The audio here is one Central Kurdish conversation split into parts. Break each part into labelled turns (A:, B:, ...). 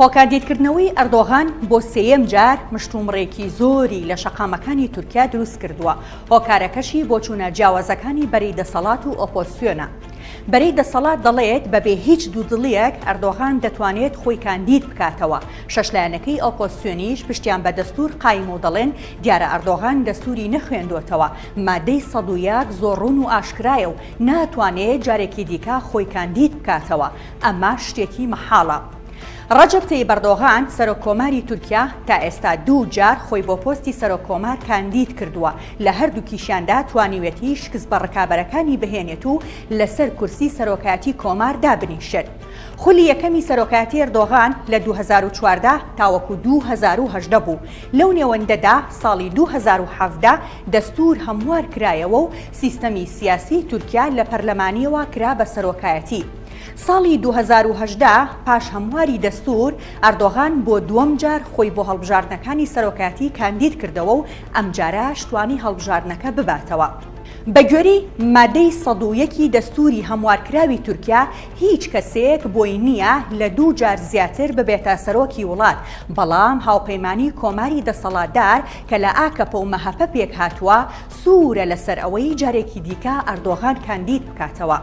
A: خۆکاندیدکردنەوەی ئەردۆغان بۆ سێیەم جار مشتومڕێکی زۆری لە شەقامەکانی تورکیا دروستکردووە، هۆکارەکەشی بۆچوونە جیاوازەکانی بەرەی دەسەڵات و ئۆپۆزسیۆنە. بەرەی دەسەڵات دەڵێت بەبێ هیچ دوودڵییەک ئەردۆغان دەتوانێت خۆی کاندید بکاتەوە، شەش لایەنەکەی ئۆپۆزسیۆنیش پشتیان بە دەستوور قایمە و دەڵێن دیارە ئەردۆغان دەستووری نەخوێندۆتەوە، مادەی 101 زۆر ڕوون و ئاشکرایە و ناتوانێت جارێکی دیکە خۆی کاندید بکاتەوە، ئەمە شتێکی مەحاڵە. ڕەجەب تەیب ئەردۆغان، سەرۆک کۆماری تورکیا، تا ئێستا دوو جار خۆی بۆ پۆستی سەرۆک کۆمار کاندید کردووە، لە هەردووکیشیاندا توانیویەتی شکست بە ڕکابەرەکانی بهێنێت و لەسەر کورسی سەرۆکایەتی کۆمار دابنیشێت. خولی یەکەمی سەرۆکایەتی ئەردۆغان لە 2014 تاوەکو 2018 بوو، لەو نێوەندەدا ساڵی 2017 دەستوور هەموار کرایەوە و سیستەمی سیاسی تورکیا لە پەرلەمانییەوە کرا بە سەرۆکایەتی. ساڵی 2018 پاش هەمواری دەستوور، ئەردۆغان بۆ دووەم جار خۆی بۆ هەڵبژاردنەکانی سەرۆکایەتی کاندید کردەوە و ئەمجارەش توانی هەڵبژاردنەکە بباتەوە. بەگوێرەی مادەی 101 ی دەستووری هەموارکراوی تورکیا، هیچ کەسێک بۆی نییە لە دوو جار زیاتر ببێتە سەرۆکی وڵات، بەڵام هاوپەیمانی کۆماری دەسەڵاتدار کە لە ئاکەپە و مەهەپە پێکهاتووە، سوورە لەسەر ئەوەی جارێکی دیکە ئەردۆغان کاندید بکاتەوە.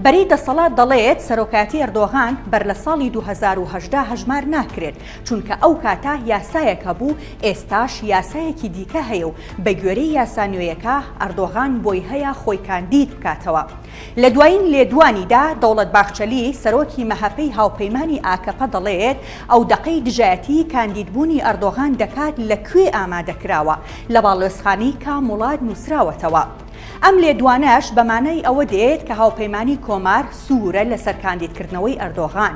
A: بەرەی دەسەڵات دەڵێت سەرۆکایەتی ئەردۆغان بەر لە ساڵی 2018 هەژمار ناکرێت، چونکە ئەو کاتە یاسایەک هەبوو، ئێستاش یاسایەکی دیکە هەیە و بەگوێرەی یاسا نوێیەکە ئەردۆغان بۆی هەیە خۆی کاندید بکاتەوە. لە دوایین لێدوانیدا دەوڵەت باخچەلی، سەرۆکی مەهەپەی هاوپەیمانی ئاکەپە دەڵێت، ئەو دەقەی دژایەتی کاندیدبوونی ئەردۆغان دەکات لە کوێ ئامادەکراوە؟ لە باڵوێزخانەی کام وڵات نووسراوەتەوە؟ ئەم لێدوانەش بە مانای ئەوە دێت کە هاوپەیمانی کۆمار سوورە لەسەر کاندیدکردنەوەی ئەردۆغان.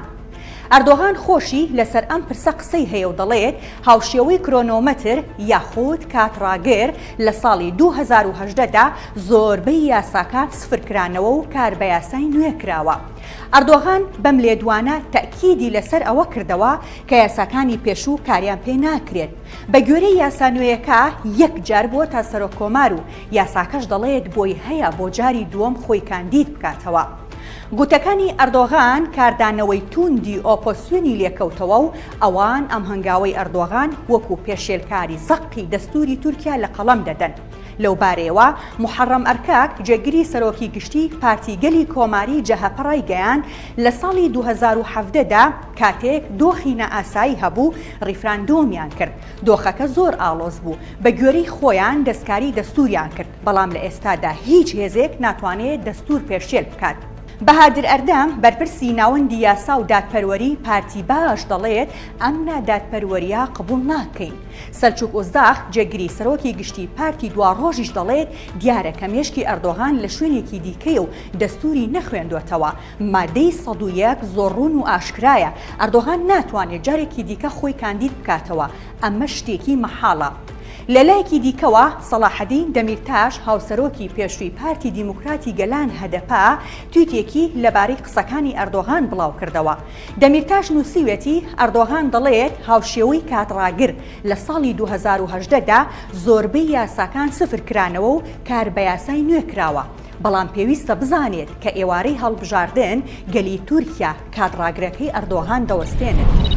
A: ئەردۆغان خۆشی لەسەر ئەم پرسە قسەی هەیە و دەڵێت، هاوشێوەی کرۆنۆمەتر یاخود کاتڕاگر لە ساڵی 2018 دا زۆربەی یاساکان سفر کرانەوە و کار بە یاسای نوێ کراوە. ئەردۆغان بەم لێدوانە تەئکیدی لەسەر ئەوە کردەوە کە یاساکانی پێشوو کاریان پێ ناکرێت. بە گوێرەی یاسا نوێیەکە یەک جار بووەتە سەرۆککۆمار و یاساکەش دەڵێت بۆی هەیە بۆ جاری دووەم خۆی کاندید بکاتەوە. گوتەکانی ئەردۆغان کاردانەوەی تووندی ئۆپۆزسیۆنی لێکەوتەوە و ئەوان ئەم هەنگاوەی ئەردۆغان وەکو پێشێلکاری زەقی دەستووری تورکیا لە قەڵەم دەدەن. لەوبارەیەوە موحەڕەم ئەرکاک، جێگری سەرۆکی گشتی پارتی گەلی کۆماری جەهەپە ڕایگەیاند، لە ساڵی 2017 دا کاتێک دۆخی نائاسایی هەبوو ڕیفراندۆمیان کرد، دۆخەکە زۆر ئاڵۆز بوو، بە گوێرەی خۆیان دەستکاری دەستووریان کرد، بەڵام لە ئێستادا هیچ هێزێک ناتوانێت دەستوور پێشێل بکات. بەهادر ئەردەم، بەرپرسی ناوەندی یاسا و دادپەروەری پارتی باش دەڵێت، ئەم نادادپەروەرییە قبوڵ ناکەین. سەلچوک ئوزداغ، جێگری سەرۆکی گشتی پارتی دواڕۆژیش دەڵێت، دیارە کە مێشکی ئەردۆغان لە شوێنێکی دیکەیە و دەستووری نەخوێندۆتەوە. مادەی 101 زۆر ڕوون و ئاشکرایە، ئەردۆغان ناتوانێت جارێکی دیکە خۆی کاندید بکاتەوە، ئەمە شتێکی مەحاڵە. لە لایەکی دیکەوە، سەڵاحەدین دەمیرتاش، هاوسەرۆکی پێشووی پارتی دیموکراتی گەلان هەدەپە، تویتێکی لەبارەی قسەکانی ئەردۆغان بڵاوکردەوە. دەمیرتاش نووسیوێتی، ئەردۆغان دەڵێت هاوشێوەی کاتڕاگر لە ساڵی 2018 دا زۆربەی یاساکان سفر کرانەوە و کار بە یاسای نوێ کراوە، بەڵام پێویستە بزانێت کە ئێوارەی هەڵبژاردن گەلی تورکیا کاتڕاگرەکەی ئەردۆغان دەوەستێنن.